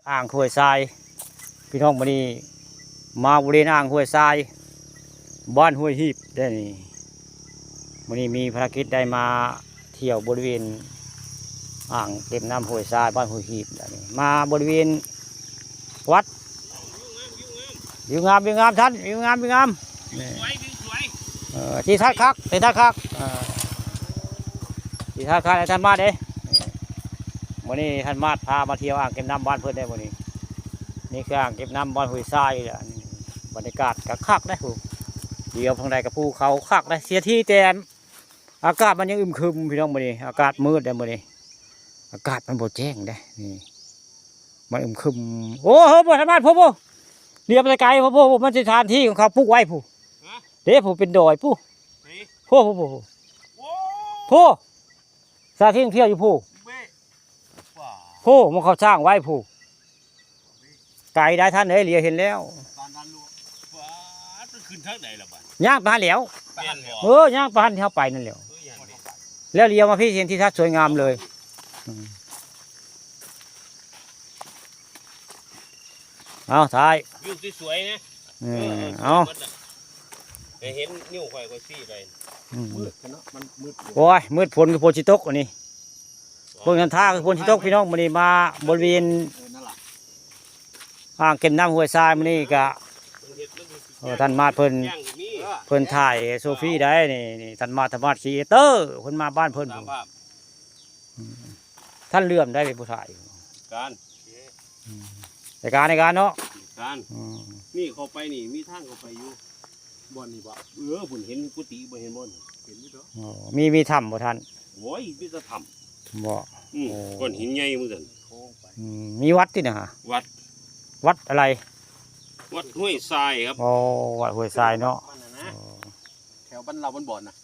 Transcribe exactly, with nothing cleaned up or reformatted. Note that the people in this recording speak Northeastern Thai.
อ่างห้วยทราย พี่น้อง มื้อนี้มาบริเวณอ่างห้วยทราย บ้านห้วยหีบได้นี่ มื้อนี้มีภารกิจได้มาเที่ยวบริเวณอ่างเก็บน้ำห้วยทราย บ้านห้วยหีบได้นี่ มาบริเวณวัด วิวงาม วิวงามท่าน วิวงาม วิวงาม นี่ สวย วิวสวย เออ ที่ท่าคัก ที่ท่าคัก เออ ที่ท่าคัก ให้ท่านมาเด้ มื้อนี้ท่านมาดพามาเที่ยวอ่างเก็บน้ำบ้านเพิ่นได้มื้อนี้ นี่คืออ่างเก็บน้ำบ้านห้วยทรายแหละ บรรยากาศก็คักได้ผู้ เดี๋ยวทางใดกับภูเขาคักได้ เสียทีแต่อากาศมันยังอึมครึมพี่น้องมื้อนี้ อากาศมืดได้มื้อนี้ อากาศมันบ่แจ้งได้ นี่ มันอึมครึม โอ้โห บ่ทันมาด ผู้ ผู้ เดี๋ยวไปไกล ผู้ ผู้ มันสถานที่ของเขาปลูกไว้ผู้ ฮะ เด้ผู้เป็นดอยผู้ ไหน ผู้ ผู้ ผู้ ผู้ โอ้ ผู้ สถานที่ท่องเที่ยวอยู่ผู้ เบ้ ว้า ผู้ มันเขาสร้างไว้ผู้ ไกลได้ท่านเอ้ย เหลียวเห็นแล้ว ตอนนั้นลูก ว้า มันขึ้นทางไหนล่ะบัด ย่างไปหั้นแหล้ว แม่นบ่ เออ ย่างไปหั้นที่เฮาไปนั่นแหล้ว เออ ย่างไป แล้วเหลียวมาพี่เห็นทิวทัศน์สวยงามเลย อืม เอา ถ่าย วิวสวยๆนะ อืม เออ เออ เอา สวยหมดน่ะ ให้เห็นนิ้วข่อย ข่อยซี้ไป อืม มืดเนาะ มันมืดอยู่ โอ้ย มืด ฝนคือฝนสิตกอันนี้ เบิ่งทางทางคือฝนสิตกพี่น้อง มื้อนี้มาบริเวณ เออ นั่นล่ะ อ่างเก็บน้ำห้วยทรายมื้อนี้ก็ เพิ่นเฮ็ดมันคือ เออ ท่านมาดเพิ่น ย่างก็มี เพิ่นถ่ายโซฟรีได้ นี่ นี่ ท่านมาด ท่านมาดครีเอเตอร์ เพิ่นมาบ้านเพิ่น ตามภาพ อืม ท่านเหลื่อมได้เป็นผู้ถ่าย การ อืม ในการ ในการเนาะ การ อืม นี่เข้าไปนี่ มีทางเข้าไปอยู่ บ่อนนี่บ่ เออ ผมเห็นกุฏิ บ่เห็นบ่อน เห็นอยู่เด้อ อ๋อ มี มีถ้ำบ่ท่าน โอ้ย มีแต่ถ้ำ บ่ อืม โอ้ ก้อนหินใหญ่มื้อนั้น โค้งไป อืม มีวัดตินะฮะ วัด วัดอะไร วัดห้วยทรายครับ อ๋อ วัดห้วยทรายเนาะ มันน่ะนะ อ๋อ แถวบ้านเราบ้านบ่อนน่ะ